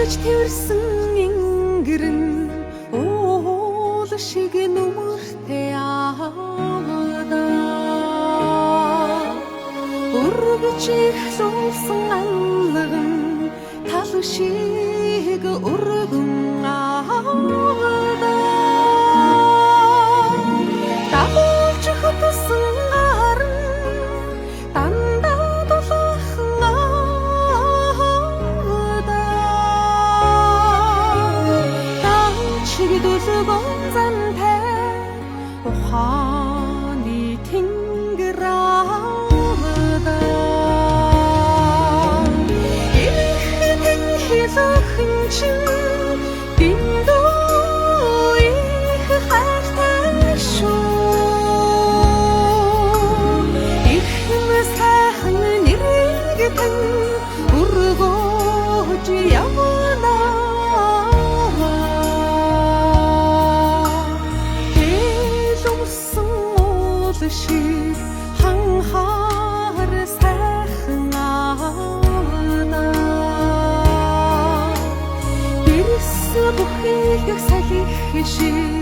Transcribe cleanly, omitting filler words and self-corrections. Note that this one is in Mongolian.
Эргэж тэрсэн ингэрэн уул шиг нүмертэй аавда. Өргөж ихлүүлсэн алга нь тал шиг өргөн аавда. Дагуулж хөтөсөн гар нь дандаа дулаахан аавда. Даачиг дүлгөн зантай ухааны тэнгэр аавда. Ирэхэн хэлхэн чинь дэндүү их хайртай шүү. Ихэм сайхан нэрийг тань өргөж явна. Хэлүмсэн уул шиг ханхаар сайхан аавда. Дэрс бүхий их салхи шиг